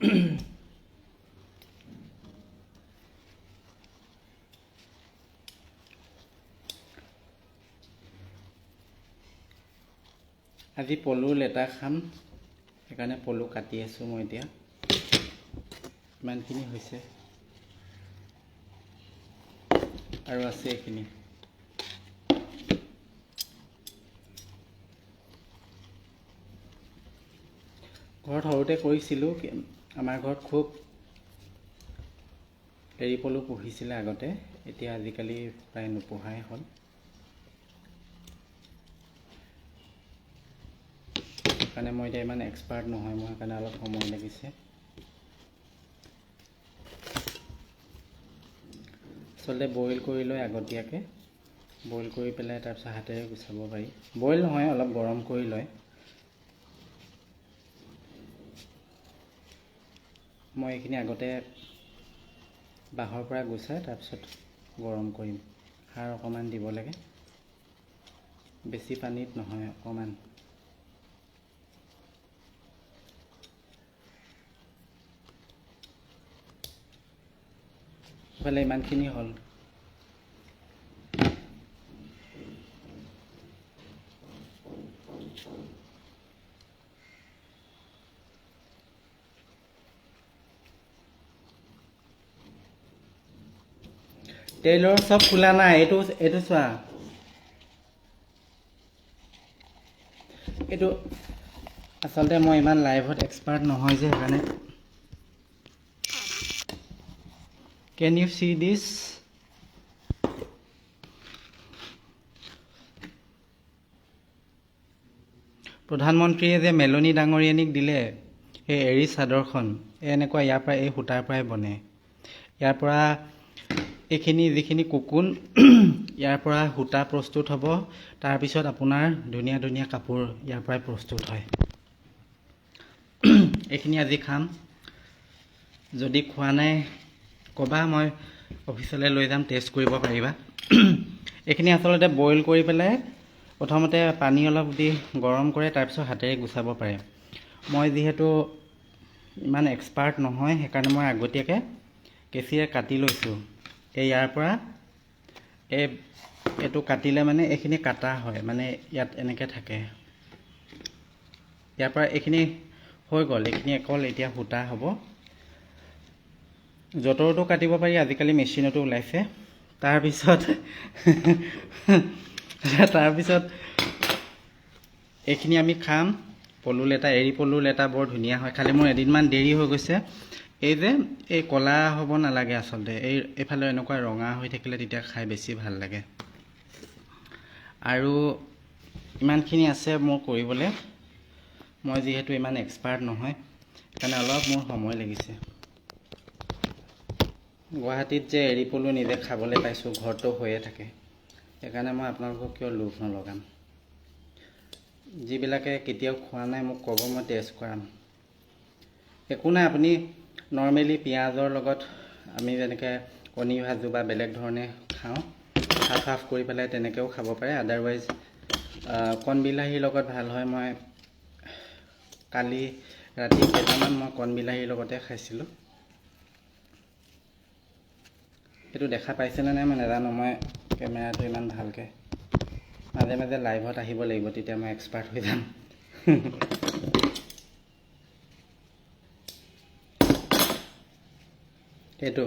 আজি পলুৰ লেটা খাম, সেইকাৰণে পলু কাটি আছোঁ মই এতিয়া। ইমানখিনি হৈছে আৰু আছে এইখিনি। ঘৰত সৰুতে কৰিছিলোঁ, আমাৰ ঘৰত খুব এৰী পলু পুহিছিলে আগতে, এতিয়া আজিকালি প্ৰায় নোপোহাই হ'ল। সেইকাৰণে মই এতিয়া ইমান এক্সপাৰ্ট নহয়, মোৰ সেইকাৰণে অলপ সময় লাগিছে। আচলতে বইল কৰি লৈ আগতীয়াকৈ বইল কৰি পেলাই তাৰপিছত হাতেৰে গুচাব পাৰি। বইল নহয়, অলপ গৰম কৰি লয়। মই এইখিনি আগতে বাঁহৰ পৰা গুচাই তাৰপিছত গৰম কৰিম। সাৰ অকণমান দিব লাগে, বেছি পানীত নহয়, অকণমান। ইফালে ইমানখিনি হ'ল। টেইলৰ চব খোলা নাই, এইটো এইটো চোৱা, এইটো আচলতে মই ইমান লাইভত এক্সপাৰ্ট নহয় যে, সেইকাৰণে। Can you see this? প্ৰধানমন্ত্ৰীয়ে যে মেলনী ডাঙৰীয়ানীক দিলে সেই এৰী চাদৰখন, এই এনেকুৱা ইয়াৰ পৰা এই সূতাৰ পৰাই বনে। ইয়াৰ পৰা এইখিনি যিখিনি কুকুন, ইয়াৰ পৰা সূতা প্ৰস্তুত হ'ব। তাৰপিছত আপোনাৰ ধুনীয়া ধুনীয়া কাপোৰ ইয়াৰ পৰাই প্ৰস্তুত হয়। এইখিনি আজি খাম। যদি খোৱা নাই ক'বা, মই অফিচলৈ লৈ যাম, টেষ্ট কৰিব পাৰিবা। এইখিনি আচলতে বইল কৰি পেলাই প্ৰথমতে পানী অলপ দি গৰম কৰে, তাৰপিছত হাতেৰে গুচাব পাৰে। মই যিহেতু ইমান এক্সপাৰ্ট নহয়, সেইকাৰণে মই আগতীয়াকৈ কেঁচিৰে কাটি লৈছোঁ। এই ইয়াৰ পৰা এই এইটো কাটিলে মানে এইখিনি কাটা হয়, মানে ইয়াত এনেকৈ থাকে। ইয়াৰ পৰা এইখিনি হৈ গ'ল, এইখিনি অকল এতিয়া সূতা হ'ব। যঁতৰতো কাটিব পাৰি, আজিকালি মেচিনতো ওলাইছে। তাৰপিছত তাৰপিছত এইখিনি আমি খাম। পলু লেটা, এৰী পলু লেটা বৰ ধুনীয়া হয়, খালি মোৰ এদিনমান দেৰি হৈ গৈছে। এই যে এই ক'লা হ'ব নালাগে আচলতে, এই এইফালে এনেকুৱা ৰঙা হৈ থাকিলে তেতিয়া খাই বেছি ভাল লাগে। আৰু ইমানখিনি আছে মোৰ কৰিবলৈ। মই যিহেতু ইমান এক্সপাৰ্ট নহয়, সেইকাৰণে অলপ মোৰ সময় লাগিছে। গুৱাহাটীত যে এৰী পলু নিজে খাবলৈ পাইছোঁ, ঘৰটো হৈয়ে থাকে, সেইকাৰণে মই আপোনালোকক কিয় লোভ নলগাম। যিবিলাকে কেতিয়াও খোৱা নাই মোক ক'ব, মই টেষ্ট কৰাম। একো নাই, আপুনি নৰ্মেলি পিঁয়াজৰ লগত আমি যেনেকৈ কণী ভাজোঁ বা বেলেগ ধৰণে খাওঁ, হাফ হাফ কৰি পেলাই তেনেকৈও খাব পাৰে। আদাৰৱাইজ কণ বিলাহীৰ লগত ভাল হয়। মই কালি ৰাতি কেইটামান মই কণ বিলাহীৰ লগতে খাইছিলোঁ। এইটো দেখা পাইছেনে নাই মই নাজানো, মই কেমেৰাটো ইমান ভালকৈ, মাজে মাজে লাইভত আহিব লাগিব, তেতিয়া মই এক্সপাৰ্ট হৈ যাম। এইটো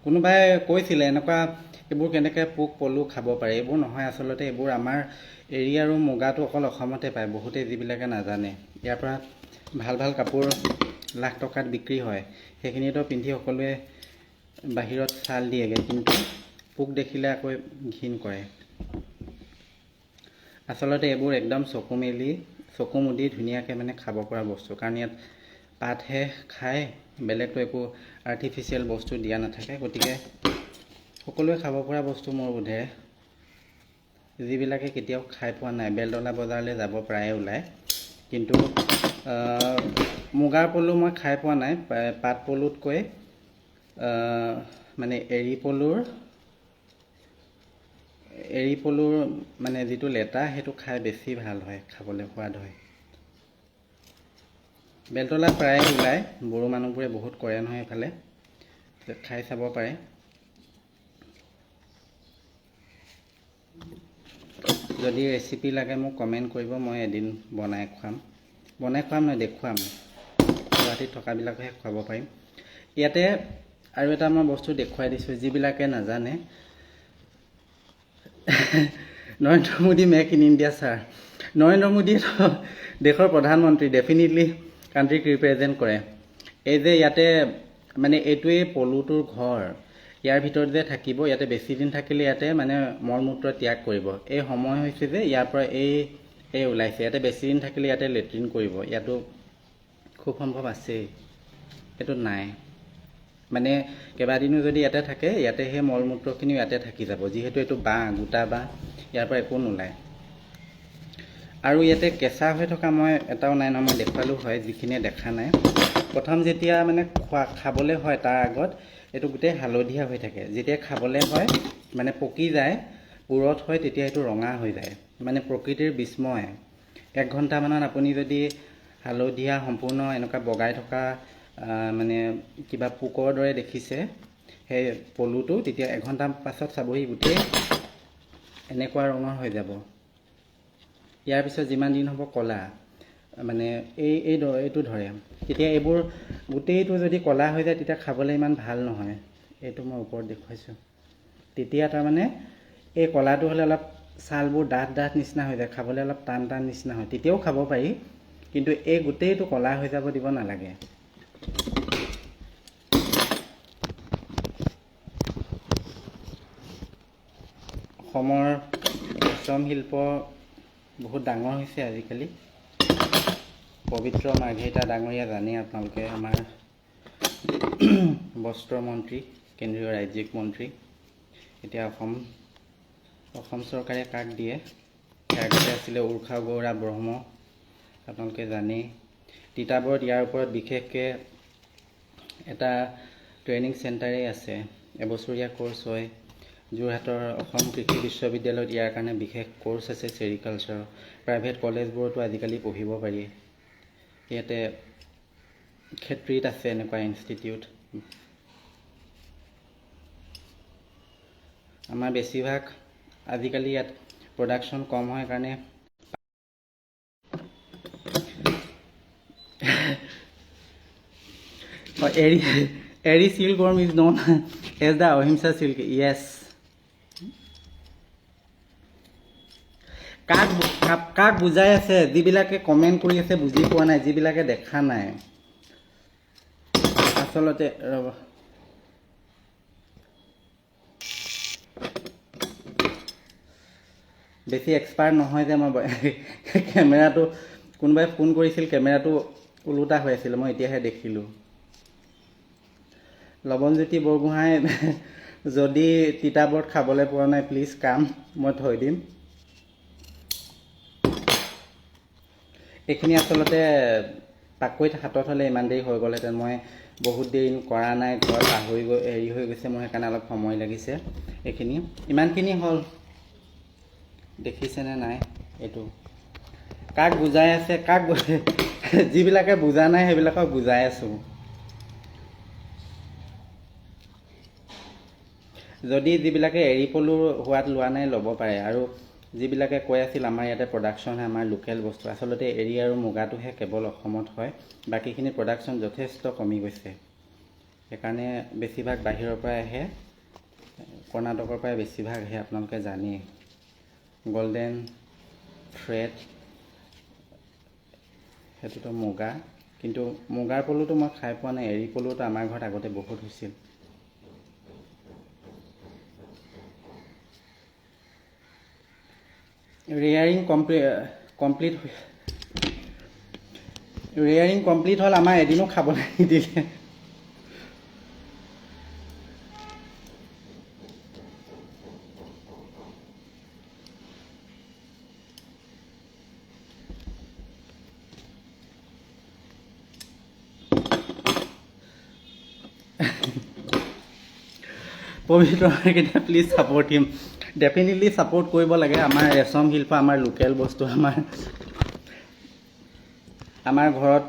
কোনোবাই কৈছিলে এনেকুৱা এইবোৰ কেনেকৈ পোক পলু খাব পাৰে, এইবোৰ নহয় আচলতে। এইবোৰ আমাৰ এৰী আৰু মুগাটো অকল অসমতে পায়, বহুতে যিবিলাকে নাজানে। ইয়াৰ পৰা ভাল ভাল কাপোৰ লাখ টকাত বিক্ৰী হয়, সেইখিনিতো পিন্ধি সকলোৱে বাহিৰত ছাল দিয়েগৈ, কিন্তু পোক দেখিলে আকৌ ঘিণ কৰে। আচলতে এইবোৰ একদম চকু মেলি চকু মুদি ধুনীয়াকৈ মানে খাব পৰা বস্তু, কাৰণ ইয়াত পাতহে খায়, বেলেগতো একো আৰ্টিফিচিয়েল বস্তু দিয়া নাথাকে। গতিকে সকলোৱে খাব পৰা বস্তু মোৰ বোধেৰে। যিবিলাকে কেতিয়াও খাই পোৱা নাই, বেলতলা বজাৰলৈ যাব প্ৰায়ে ওলায়, কিন্তু মুগাৰ পলু মই খাই পোৱা নাই। পাট পলুতকৈ মানে এৰী পলুৰ এৰী পলুৰ মানে যিটো লেটা সেইটো খাই বেছি ভাল হয়, খাবলৈ সোৱাদ হয়। বেলতলা প্ৰায় ওলায়, বড়ো মানুহবোৰে বহুত কৰে নহয় এইফালে, খাই চাব পাৰে। যদি ৰেচিপি লাগে মোক কমেণ্ট কৰিব, মই এদিন বনাই খুৱাম, বনাই খুৱাম নহয় দেখুৱাম, গুৱাহাটীত থকাবিলাকহে খুৱাব পাৰিম। ইয়াতে আৰু এটা মই বস্তু দেখুৱাই দিছোঁ যিবিলাকে নাজানে। Narendra Modi make in India sir. Narendra Modi দেশৰ প্ৰধানমন্ত্ৰী, ডেফিনেটলি কাণ্ট্ৰিক ৰিপ্ৰেজেণ্ট কৰে। এই যে ইয়াতে মানে এইটোৱেই পলুটোৰ ঘৰ, ইয়াৰ ভিতৰত যে থাকিব, ইয়াতে বেছি দিন থাকিলে ইয়াতে মানে মল মূত্ৰ ত্যাগ কৰিব। এই সময় হৈছে যে ইয়াৰ পৰা এই এই ওলাইছে, ইয়াতে বেছি দিন থাকিলে ইয়াতে লেট্ৰিন কৰিব, ইয়াতো খুব সম্ভৱ আছেই, এইটো নাই। মানে কেইবাদিনো যদি ইয়াতে থাকে, ইয়াতে সেই মল মূত্ৰখিনিও ইয়াতে থাকি যাব, যিহেতু এইটো বাঁহ, গোটা বাঁহ, ইয়াৰ পৰা একো নোলায়। আৰু ইয়াতে কেঁচা হৈ থকা মই এটাও নাই নহয়, মই দেখুৱালোঁ হয় যিখিনিয়ে দেখা নাই। প্ৰথম যেতিয়া মানে খাবলৈ হয় তাৰ আগত এইটো গোটেই হালধীয়া হৈ থাকে, যেতিয়া খাবলৈ হয় মানে পকি যায়, পুৰঠ হয়, তেতিয়া এইটো ৰঙা হৈ যায়। মানে প্ৰকৃতিৰ বিস্ময়। 1 ঘণ্টামানত আপুনি যদি হালধীয়া সম্পূৰ্ণ এনেকুৱা বগাই থকা মানে কিবা পোকৰ দৰে দেখিছে সেই পলুটো, তেতিয়া 1 ঘণ্টাৰ পাছত চাবহি গোটেই এনেকুৱা ৰঙৰ হৈ যাব। ইয়াৰ পিছত যিমান দিন হ'ব ক'লা, মানে এই এই এইটো ধৰে, তেতিয়া এইবোৰ গোটেইটো যদি ক'লা হৈ যায় তেতিয়া খাবলৈ ইমান ভাল নহয়। এইটো মই ওপৰত দেখুৱাইছোঁ। তেতিয়া তাৰমানে এই ক'লাটো হ'লে অলপ ছালবোৰ ডাঠ ডাঠ নিচিনা হৈ যায়, খাবলৈ অলপ টান টান নিচিনা হয়, তেতিয়াও খাব পাৰি, কিন্তু এই গোটেইটো ক'লা হৈ যাব দিব নালাগে। অসমৰ ৰেচম শিল্প বহুত ডাঙৰ হৈছে আজিকালি। পবিত্ৰ মাৰ্ঘেৰিটা ডাঙৰীয়া জানেই আপোনালোকে, আমাৰ বস্ত্ৰ মন্ত্ৰী, কেন্দ্ৰীয় ৰাজ্যিক মন্ত্ৰী। এতিয়া অসম অসম চৰকাৰে কাক দিয়ে? আগতে আছিলে উৰ্খাও গৌৰা ব্ৰহ্ম, আপোনালোকে জানেই। তিতাবৰত ইয়াৰ ওপৰত বিশেষকৈ এটা ট্ৰেইনিং চেণ্টাৰেই আছে, এবছৰীয়া ক'ৰ্চ হয়। যোৰহাটৰ অসম কৃষি বিশ্ববিদ্যালয়ত ইয়াৰ কাৰণে বিশেষ ক'ৰ্চ আছে চেৰিকালচাৰৰ। প্ৰাইভেট কলেজবোৰতো আজিকালি পঢ়িব পাৰি। ইয়াতে ক্ষেত্ৰীত আছে এনেকুৱা ইনষ্টিটিউট। আমাৰ বেছিভাগ আজিকালি ইয়াত প্ৰডাকশ্যন কম হয় কাৰণে Eri Eri silk worm is known as the Ahimsa silk. Yes. কাক কাক বুজাই আছে? যিবিলাকে কমেণ্ট কৰি আছে বুজি পোৱা নাই, যিবিলাকে দেখা নাই আচলতে। ৰ'ব, বেছি এক্সপাৰ্ট নহয় যে মই। কেমেৰাটো কোনোবাই ফোন কৰিছিল, কেমেৰাটো ওলোটা হৈ আছিলে, মই এতিয়াহে দেখিলোঁ। লৱণজ্যোতি বৰগোহাঁই, যদি তিতাবৰত খাবলৈ পোৱা নাই প্লিজ কাম, মই থৈ দিম। এইখিনি আচলতে পাকৈত হাতত হ'লে ইমান দেৰি হৈ গ'লহেঁতেন। মই বহুত দিন কৰা নাই, ঘৰত পাহৰি গৈ হেৰি হৈ গৈছে মোৰ, সেইকাৰণে অলপ সময় লাগিছে। এইখিনি ইমানখিনি হ'ল, দেখিছেনে নাই? এইটো কাক বুজাই আছে? কাক যিবিলাকে বুজা নাই সেইবিলাকক বুজাই আছোঁ। যদি যিবিলাকে এৰী পলুৰ সোৱাদ লোৱা নাই ল'ব পাৰে। আৰু যিবিলাকে কৈ আছিল আমাৰ ইয়াতে প্ৰডাকশ্যন হয়, আমাৰ লোকেল বস্তু, আচলতে এৰী আৰু মুগাটোহে কেৱল অসমত হয়, বাকীখিনি প্ৰডাকশ্যন যথেষ্ট কমি গৈছে। সেইকাৰণে বেছিভাগ বাহিৰৰ পৰাই আহে, কৰ্ণাটকৰ পৰাই বেছিভাগ আহে, আপোনালোকে জানেই। গল্ডেন থ্ৰেড সেইটোতো মুগা, কিন্তু মুগাৰ পলুটো মই খাই পোৱা নাই। এৰী পলুটো আমাৰ ঘৰত আগতে বহুত হৈছিল। ৰেয়াৰিং কমপ্লিট ৰেয়াৰিং কমপ্লিট হ'ল, আমাৰ এদিনো খাবলৈ নিদিলে। পবিত্ৰ কেতিয়া please support him. Definitely support কৰিব লাগে আমাৰ ৰেচম শিল্প, আমাৰ লোকেল বস্তু। আমাৰ আমাৰ ঘৰত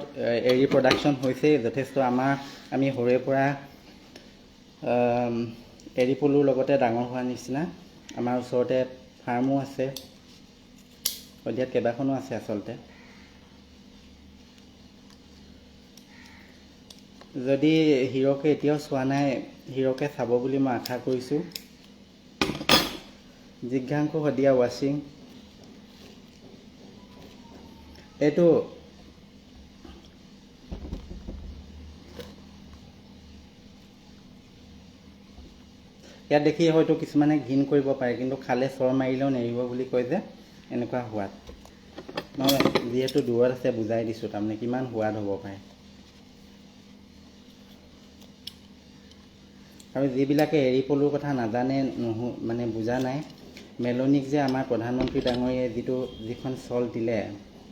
এৰী প্ৰডাকশ্যন হৈছেই যথেষ্ট। আমি সৰুৰে পৰা এৰী পলুৰ লগতে ডাঙৰ হোৱাৰ নিচিনা। আমাৰ ওচৰতে ফাৰ্মো আছে, শদিয়াত কেইবাখনো আছে আচলতে। যদি হিৰকে এতিয়াও চোৱা নাই, হিৰকে চাব বুলি মই আশা কৰিছোঁ। জিঘাংশু শদিয়া ৱাশ্বিং, এইটো ইয়াত দেখি হয়তো কিছুমানে ঘিণ কৰিব পাৰে, কিন্তু খালে চৰ মাৰিলেও নেৰিব বুলি কয় যে, এনেকুৱা সোৱাদ। মই যিহেতু দূৰত আছে বুজাই দিছোঁ, তাৰমানে কিমান সোৱাদ হ'ব পাৰে। আৰু যিবিলাকে এৰী পলুৰ কথা নাজানে, মানে বুজা নাই, মেলনিক যে আমাৰ প্ৰধানমন্ত্ৰী ডাঙৰীয়াই যিখন চল দিলে,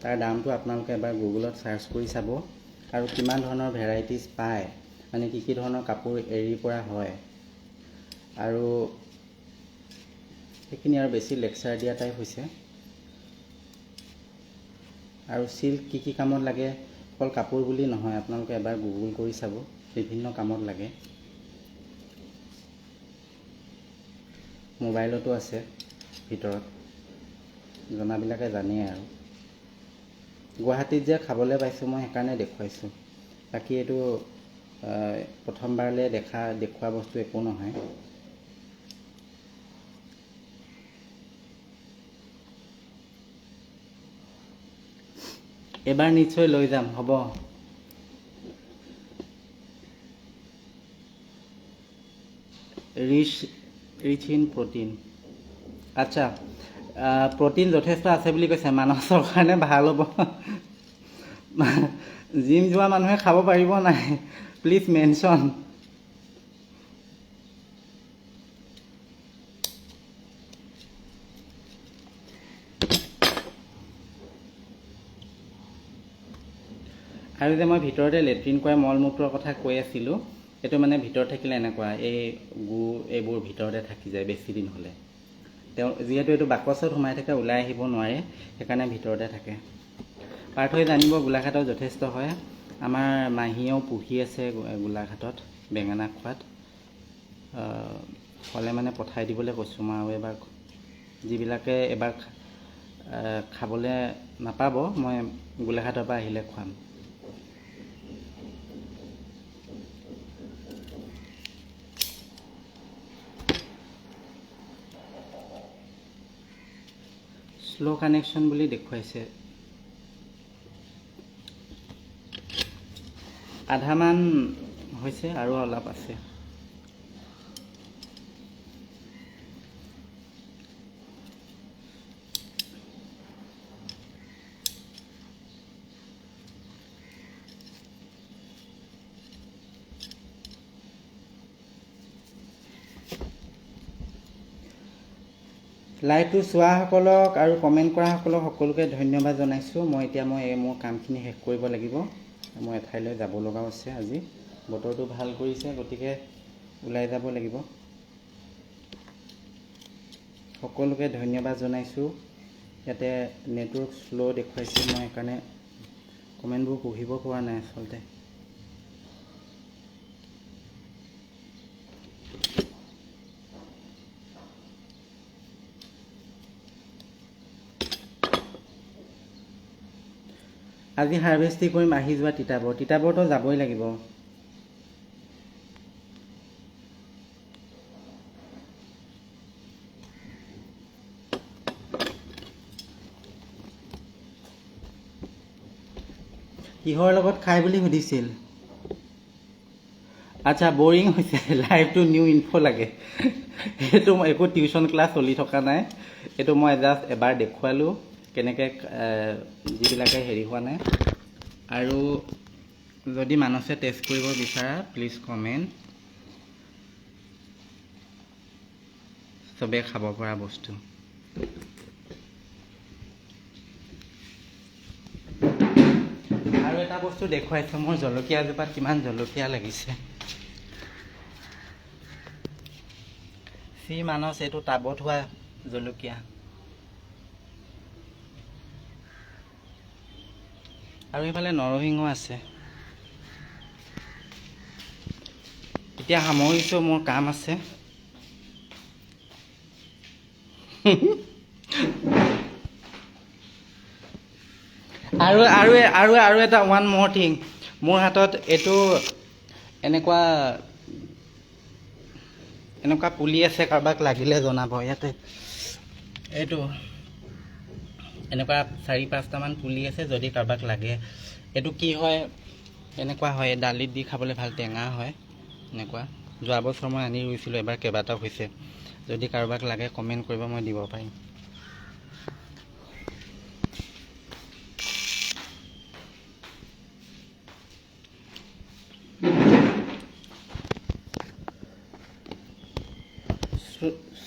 তাৰ দামটো আপোনালোকে এবাৰ গুগলত চাৰ্চ কৰি চাব, আৰু কিমান ধৰণৰ ভেৰাইটিজ পায়, মানে কি কি ধৰণৰ কাপোৰ এৰীৰ পৰা হয়। আৰু সেইখিনি আৰু বেছি লেকচাৰ দিয়া টাইপ হৈছে। আৰু চিল্ক কি কি কামত লাগে, অকল কাপোৰ বুলি নহয়, আপোনালোকে এবাৰ গুগল কৰি চাব, বিভিন্ন কামত লাগে। মোবাইলতো আছে ভিতৰত, জনাবিলাকে জানেই। আৰু গুৱাহাটীত যে খাবলৈ পাইছোঁ মই, সেইকাৰণে দেখুৱাইছোঁ। বাকী এইটো প্ৰথমবাৰলৈ দেখুওৱা বস্তু একো নহয়। এবাৰ নিশ্চয় লৈ যাম, হ'ব। Rich in protein. আচ্ছা, প্ৰটিন যথেষ্ট আছে বুলি কৈছে, মানসৰ কাৰণে ভাল হ'ব। জিম যোৱা মানুহে খাব পাৰিব নাই, প্লিজ মেনশ্যন। আৰু যে মই ভিতৰতে লেট্ৰিন কৰা মল মূত্ৰৰ কথা কৈ আছিলোঁ, এইটো মানে ভিতৰত থাকিলে এনেকুৱা এই গু এইবোৰ ভিতৰতে থাকি যায় বেছি দিন হ'লে। তেওঁ যিহেতু এইটো বাকচত সোমাই থাকে, ওলাই আহিব নোৱাৰে, সেইকাৰণে ভিতৰতে থাকে। পাৰ্থই জানিব গোলাঘাটত যথেষ্ট হয়। আমাৰ মাহীয়েও পুহি আছে গোলাঘাটত বেঙেনা খোৱাত। হ'লে মানে পঠাই দিবলৈ কৈছোঁ মই। আৰু এবাৰ যিবিলাকে এবাৰ খাবলৈ নাপাব, মই গোলাঘাটৰ পৰা আহিলে খুৱাম। স্ল' কানেকশ্যন বুলি দেখুৱাইছে, আধামান হৈছে আৰু অলপ আছে। লাইভটো চোৱাসকলক আৰু কমেণ্ট কৰাসকলক সকলোকে ধন্যবাদ জনাইছোঁ। মই এতিয়া এই মোৰ কামখিনি শেষ কৰিব লাগিব, মই এঠাইলৈ যাব লগাও আছে। আজি বতৰটো ভাল কৰিছে, গতিকে ওলাই যাব লাগিব। সকলোকে ধন্যবাদ জনাইছোঁ। ইয়াতে নেটৱৰ্ক শ্ল' দেখুৱাইছে, মই সেইকাৰণে কমেণ্টবোৰ পঢ়িব পৰা নাই আচলতে। আজি হাৰ্ভেষ্টিং কৰিম, আহি যোৱা তিতাবৰ, তিতাবৰতো যাবই লাগিব। কিহৰ লগত খাই বুলি সুধিছিল। আচ্ছা, বৰিং হৈছে লাইভটো, নিউ ইনফ' লাগে। এইটো মই একো টিউশ্যন ক্লাছ চলি থকা নাই, এইটো মই জাষ্ট এবাৰ দেখুৱালোঁ কেনেকৈ, যিবিলাকে হেৰি হোৱা নাই। আৰু যদি মানসে টেষ্ট কৰিব বিচাৰা প্লিজ কমেণ্ট। চবেই খাব পৰা বস্তু। আৰু এটা বস্তু দেখুৱাইছোঁ, মোৰ জলকীয়া জোপাত কিমান জলকীয়া লাগিছে। চি মানস, এইটো টাবত হোৱা জলকীয়া। আৰু এইফালে নৰসিংহ আছে। এতিয়া সামৰিছোঁ, মোৰ কাম আছে। আৰু আৰু আৰু আৰু এটা ওৱান মোৰ থিং, মোৰ হাতত এইটো এনেকুৱা এনেকুৱা পুলি আছে, কাৰোবাক লাগিলে জনাব। ইয়াতে এইটো এনেকুৱা 4-5টামান পুলি আছে, যদি কাৰোবাক লাগে। এইটো কি হয়, এনেকুৱা হয়, দালিত দি খাবলৈ ভাল, টেঙা হয় এনেকুৱা। যোৱা বছৰ মই আনি ৰুইছিলোঁ, এবাৰ কেইবাটাও হৈছে। যদি কাৰোবাক লাগে কমেণ্ট কৰিব, মই দিব পাৰিম।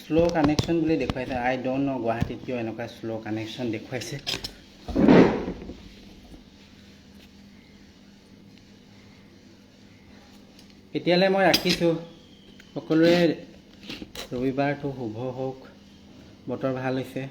শ্ল' কানেকশ্যন বুলি দেখুৱাইছে। আই don't ন' গুৱাহাটীত কিয় এনেকুৱা শ্ল' কানেকশ্যন দেখুৱাইছে। এতিয়ালৈ মই ৰাখিছোঁ। সকলোৰে ৰবিবাৰটো শুভ হওক। বতৰ ভাল হৈছে।